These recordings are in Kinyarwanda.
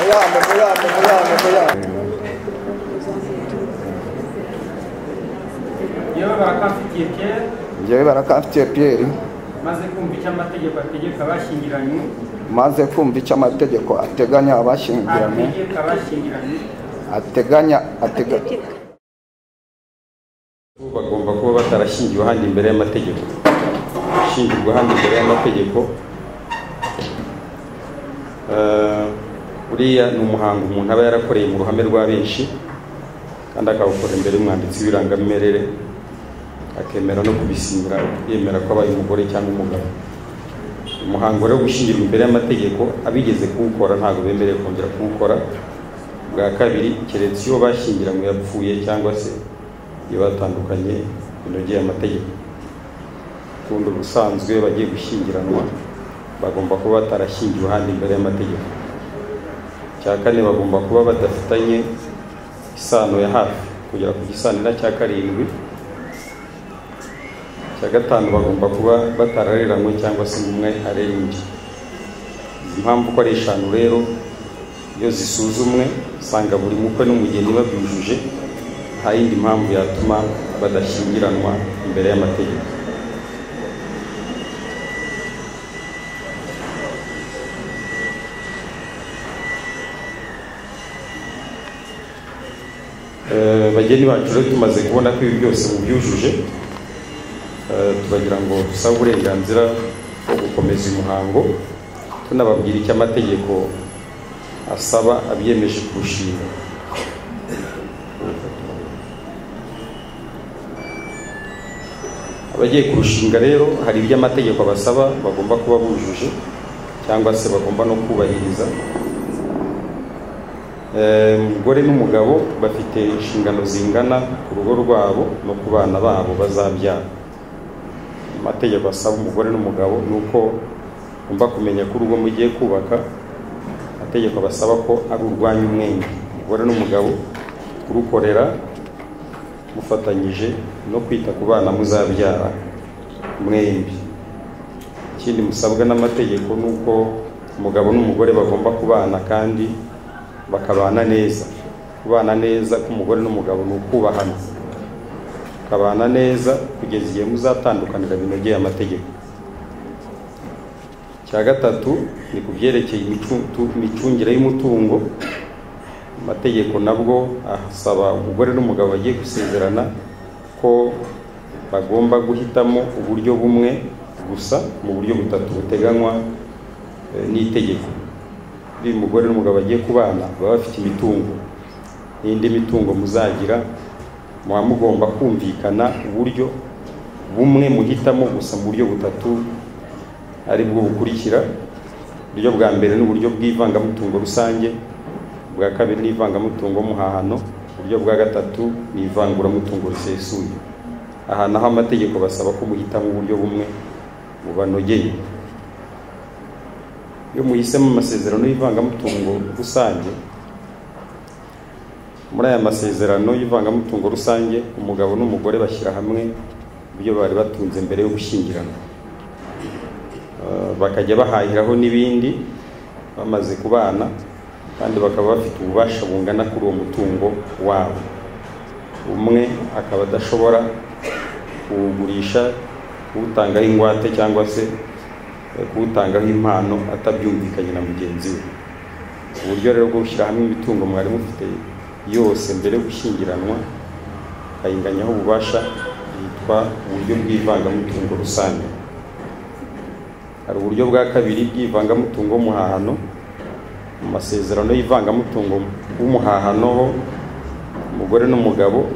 Muyambe, muyambe, muyambe, muyambe. Yewe Barakamfitiye Pierre. Njyewe Barakamfitiye Pierre. Maze kumva icyo amategeko ategeka abashyingiranywe. Maze kumva icyo amategeko ateganya abashyingiranywe. Ategeka abashyingiranywe. Ateganya atega. Bagomba kuba batarashyingiwe ahandi imbere y'amategeko. Gushyingirwa ahandi imbere y'amategeko uriya ni umuhango umuntu aba yarakoreye mu ruhame rwa benshi, kandi akawukora imbere y'umwanditsi w'irangamimerere, akemera no kubisinyira, yemera ko abaye umugore cyangwa umugabo. Umuhango rero gushyingirwa imbere y'amategeko abigeze kuwukora ntabwo bemerewe kongera kuwukora bwa kabiri, keretse iyo bashyingiranywe yapfuye cyangwa se iyo batandukanye binogeye amategeko. Ubundi ubusanzwe bagiye gushyingiranwa bagomba kuba batarashyingiwe ahandi imbere y'amategeko. Cya kane, bagomba kuba badafitanye isano ya hafi kugera ku gisanira cya karindwi. Cya gatanu, bagomba kuba batarareranywe cyangwa se umwe arera undi. Izi mpamvu uko ari eshanu rero iyo zisuzumwe usanga buri mukwe n'umugeni babyujuje, nta yindi mpamvu yatuma badashyingiranwa imbere y'amategeko. Bageni bacu rero tumaze kubona ko ibi byose mubyujuje, tubagira ngo dusabe uburenganzira bwo gukomeza umuhango, tunababwira icyo amategeko asaba abiyemeje kurushinga. Abagiye kurushinga rero hari ibyo amategeko abasaba bagomba kuba bujuje cyangwa se bagomba no kubahiriza. Umugore n'umugabo bafite inshingano zingana ku rugo rwabo no ku bana babo bazabyara. Amategeko asaba umugore n'umugabo ni uko ugomba kumenya ko urugo mugiye kubaka, amategeko abasaba ko ari urwanyu mwembi, umugore n'umugabo, kurukorera mufatanyije no kwita ku bana muzabyara mwembi. Ikindi musabwa n'amategeko ni uko umugabo n'umugore bagomba kubana kandi bakabana neza. Kubana neza k'umugore n'umugabo ni ukubahana, ukabana neza kugeza igihe muzatandukanira binogeye amategeko. Cya gatatu ni ku byerekeye imicungire y'umutungo. Amategeko nabwo asaba umugore n'umugabo bagiye gusezerana ko bagomba guhitamo uburyo bumwe gusa mu buryo butatu buteganywa n'itegeko. Uyu mugore n'umugabo bagiye kubana baba bafite imitungo n'indi mitungo muzagira, muba mugomba kumvikana uburyo bumwe muhitamo gusa mu buryo butatu ari bwo bukurikira. Uburyo bwa mbere ni uburyo bw'ivangamutungo rusange, ubwa kabiri ni ivangamutungo muhahano, uburyo bwa gatatu ni ivanguramutungo risesuye. Aha naho amategeko basaba ko muhitamo uburyo bumwe bubanogeye. Iyo muhisemo amasezerano y'ivangamutungo rusange, muri aya masezerano y'ivangamutungo rusange umugabo n'umugore bashyira hamwe ibyo bari batunze mbere yo gushyingiranwa, bakajya bahahiraho n'ibindi bamaze kubana, kandi bakaba bafite ububasha bungana kuri uwo mutungo wabo. Umwe akaba adashobora kuwugurisha, kuwutangaho ingwate cyangwa se kuwutangaho impano atabyumvikanye na mugenzi we. Uburyo rero bwo gushyira hamwe imitungo mwari mufite yose mbere yo gushyingiranwa ukayinganyaho ububasha yitwa uburyo bw'ivangamutungo rusange. Hari uburyo bwa kabiri bw'ivangamutungo muhahano. Mu masezerano y'ivangamutungo w'umuhahano ho umugore n'umugabo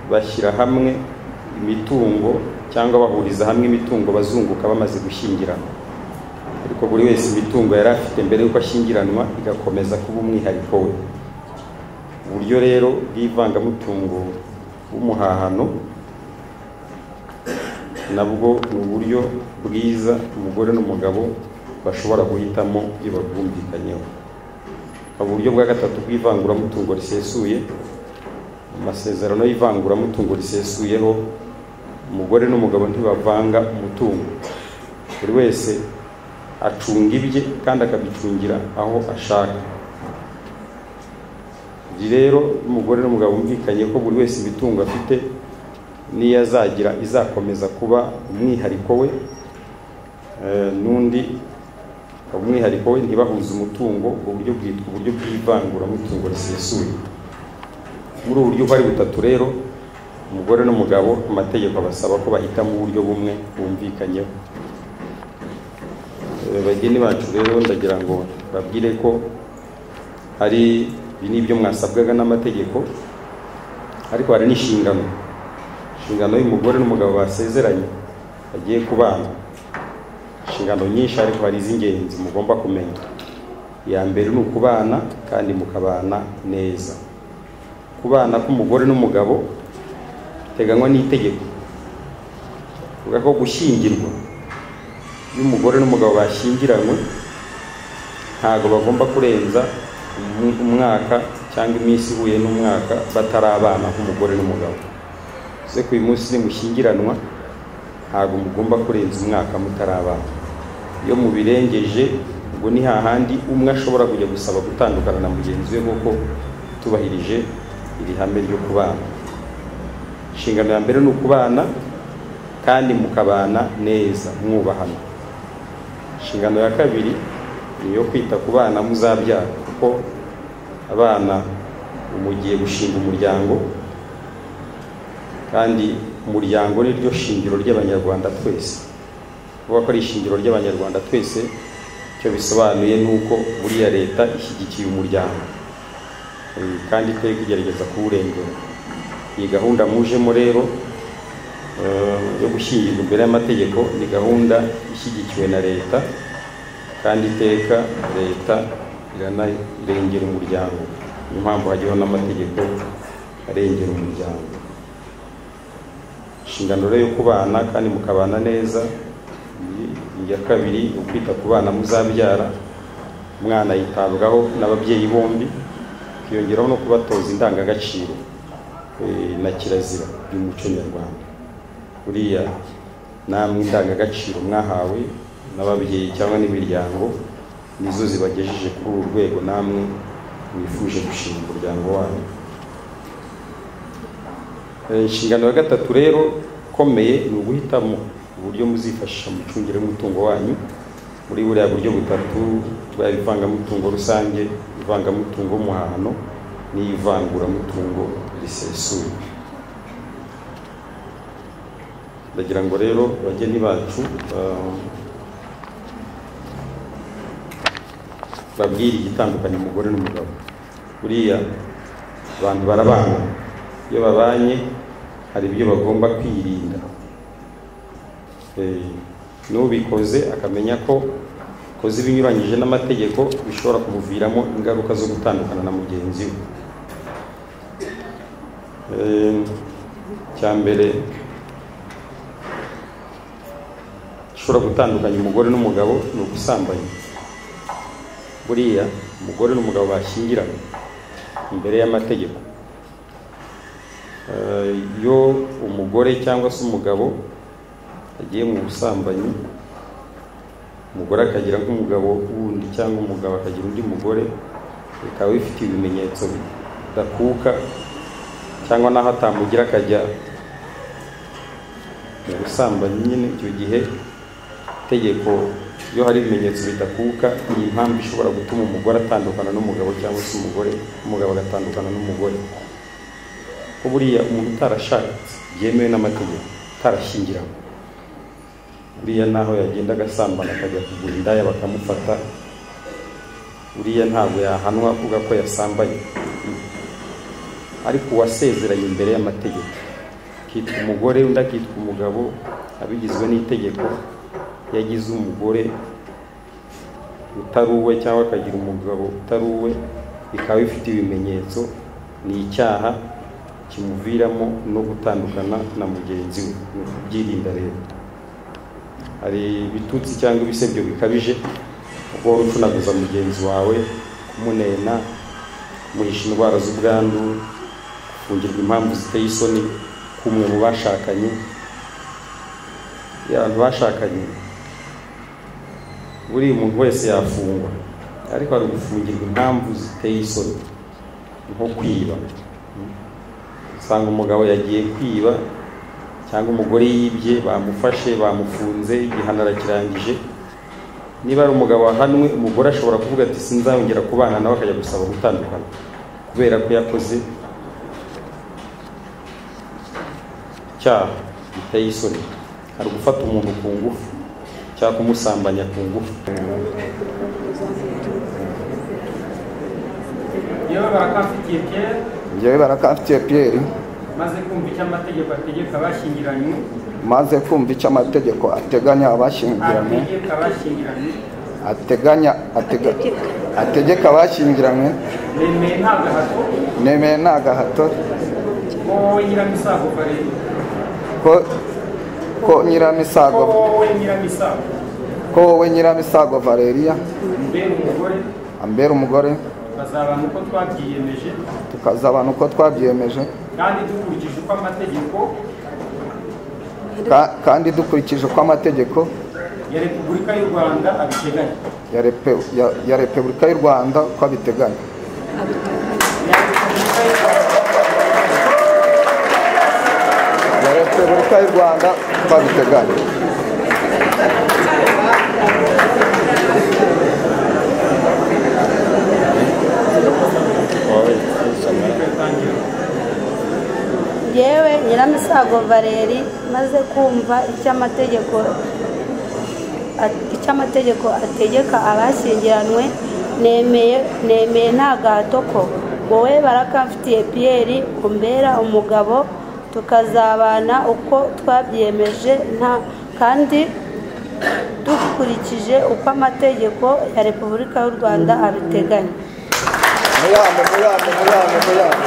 bashyira hamwe imitungo cyangwa bahuriza hamwe imitungo bazunguka bamaze gushyingiranwa, ariko buri wese imitungo yari afite mbere y'uko ashyingiranwa igakomeza kuba umwihariko we. Uburyo rero bw'ivangamutungo w'umuhahano nabwo ni uburyo bwiza umugore n'umugabo bashobora guhitamo iyo babwumvikanyeho. Uburyo bwa gatatu bw'ivanguramutungo risesuye. Amasezerano y'ivanguramutungo risesuyeho umugore n'umugabo ntibavanga umutungo, buri wese acunga ibye kandi akabicungira aho ashaka. Rero umugore n'umugabo bumvikanye ko buri wese imitungo afite niyo azagira izakomeza kuba umwihariko we, n'undi umwihariko we, ntibahuze umutungo. Uburyo bwitwa uburyo bw'ivanguramutungo risesuye. Muri ubu buryo uko ari butatu rero, umugore n'umugabo amategeko abasaba ko bahitamo uburyo bumwe bumvikanyeho. Bageni bacu rero ndagira ngo babwire ko hari ibi n'ibyo mwasabwaga n'amategeko, ariko hari n'inshingano. Inshingano y'umugore n'umugabo basezeranye bagiye kubana, inshingano nyinshi, ariko hari iz'ingenzi mugomba kumenya. Iya mbere ni ukubana kandi mukabana neza. Kubana k'umugore n'umugabo biteganywa n'itegeko, bivuga ko gushyingirwa, iyo umugore n'umugabo bashyingiranywe ntabwo bagomba kurenza umwaka cyangwa iminsi ihuye n'umwaka batarabana nk'umugore n'umugabo. Bivuze ko uyu munsi nimushyingiranwa ntabwo mugomba kurenza umwaka mutarabana. Iyo mubirengeje ubwo ni hahandi umwe ashobora kujya gusaba gutandukana na mugenzi we kuko tubahirije iri hame ryo kubana. Inshingano ya mbere ni ukubana kandi mukabana neza mwubahana. Inshingano ya kabiri ni iyo kwita ku bana muzabyara, kuko abana mugiye gushinga umuryango, kandi umuryango ni ryo shingiro ry'Abanyarwanda twese. Kuvuga ko ari ishingiro ry'Abanyarwanda twese, icyo bisobanuye ni uko buriya leta ishyigikiye umuryango kandi iteka igerageza kuwurengera. Iyi gahunda mujemo rero yo gushyingirwa imbere y'amategeko ni gahunda ishyigikiwe na leta, kandi iteka leta iranarengera umuryango. Niyo mpamvu hajyaho n'amategeko arengera umuryango. Inshingano rero yo kubana kandi mukabana neza. Iya kabiri, ukwita ku bana muzabyara. Umwana yitabwaho n'ababyeyi bombi, ukiyongeraho no kubatoza indangagaciro na kirazira y'umuco nyarwanda. Buriya namwe indangagaciro mwahawe n'ababyeyi cyangwa n'imiryango nizo zibagejeje kuri uru rwego namwe mwifuje gushinga umuryango wanyu. Inshingano ya gatatu rero ikomeye ni uguhitamo uburyo muzifashisha mu micungire y'umutungo wanyu muri buriya buryo butatu bwa ivangamutungo rusange, ivangamutungo w'umuhahano n'ivanguramutungo risesuye. Ndagira ngo rero bageni bacu babwire igitandukanya umugore n'umugabo. Buriya abantu barabana, iyo babanye hari ibyo bagomba kwirinda. N'ubikoze akamenya ko koze ibinyuranyije n'amategeko bishobora kumuviramo ingaruka zo gutandukana na mugenzi we. Icya mbere gishobora gutandukanya umugore n'umugabo ni ubusambanyi. Buriya umugore n'umugabo bashyingiranywe imbere y'amategeko, iyo umugore cyangwa se umugabo agiye mu busambanyi, umugore akagira nk'umugabo wundi cyangwa umugabo akagira undi mugore, bikaba bifite ibimenyetso bidakuka, cyangwa naho atamugira akajya mu busambanyi nyine, icyo gihe itegeko iyo hari ibimenyetso bidakuka ni impamvu ishobora gutuma umugore atandukana n'umugabo cyangwa se umugabo agatandukana n'umugore. Ko buriya umuntu utarashatse byemewe n'amategeko, utarashyingiranywe, buriya naho yagenda agasambana akajya kugura indaya bakamufata, buriya ntabwo yahanwa avuga ko yasambanye. Ariko uwasezeranye imbere y'amategeko akitwa umugore undi akitwa umugabo abigizwe n'itegeko, yagize umugore utari uwe cyangwa akagira umugabo utari uwe, bikaba bifite ibimenyetso, ni icyaha kimuviramo no gutandukana na mugenzi we. Ni ukubyirinda rero. Hari ibitutsi cyangwa ibisebyo bikabije, ubwo ucunaguza mugenzi wawe, kumunena, kumuhisha indwara z'ubwandu, gufungirwa impamvu ziteye isoni kumwe mu bashakanye. Iyo abantu bashakanye buri muntu wese yafungwa, ariko hari gufungirwa impamvu ziteye isoni. nko kwiba. Usanga umugabo yagiye kwiba cyangwa umugore yibye, bamufashe, bamufunze, igihano arakirangije. Niba ari umugabo wahanwe, umugore ashobora kuvuga ati sinzongera kubana nawe, akajya gusaba gutandukana kubera ko yakoze icyaha giteye isoni. Hari gufata umuntu ku ngufu cyangwa kumusambanya ku ngufu. Yewe Barakamfitiye Pierre, Njyewe Barakamfitiye Pierre, maze kumva icyo amategeko ategeka abashyingiranywe, maze kumva icyo amategeko ateganya abashyingiranywe, ategeka abashyingiranywe, nemeye nta gahato, nemeye nta gahato, ko wowe Nyiramisago Valeri, ko Nyiramisago, ko wowe Nyiramisago Valeria ambera umugore, tukazabana uko twabyiyemeje, tukazabana uko twabyiyemeje, kandi dukurikije uko amategeko, kandi dukurikije uko amategeko ya Repubulika y'u Rwanda abiteganya, ya Repubulika y'u Rwanda uko abiteganya, ya Repubulika y'u Rwanda uko abiteganya. Yewe Nyiramisago Valeri, maze kumva icyo amategeko ategeka abashyingiranywe, nemeye nta gahato ko wowe Barakamfitiye Pierre umbera umugabo, tukazabana uko twabyiyemeje, nta kandi dukurikije uko amategeko ya Repubulika y'u Rwanda abiteganya. Muyambe, muyambe, muyambe, muyambe.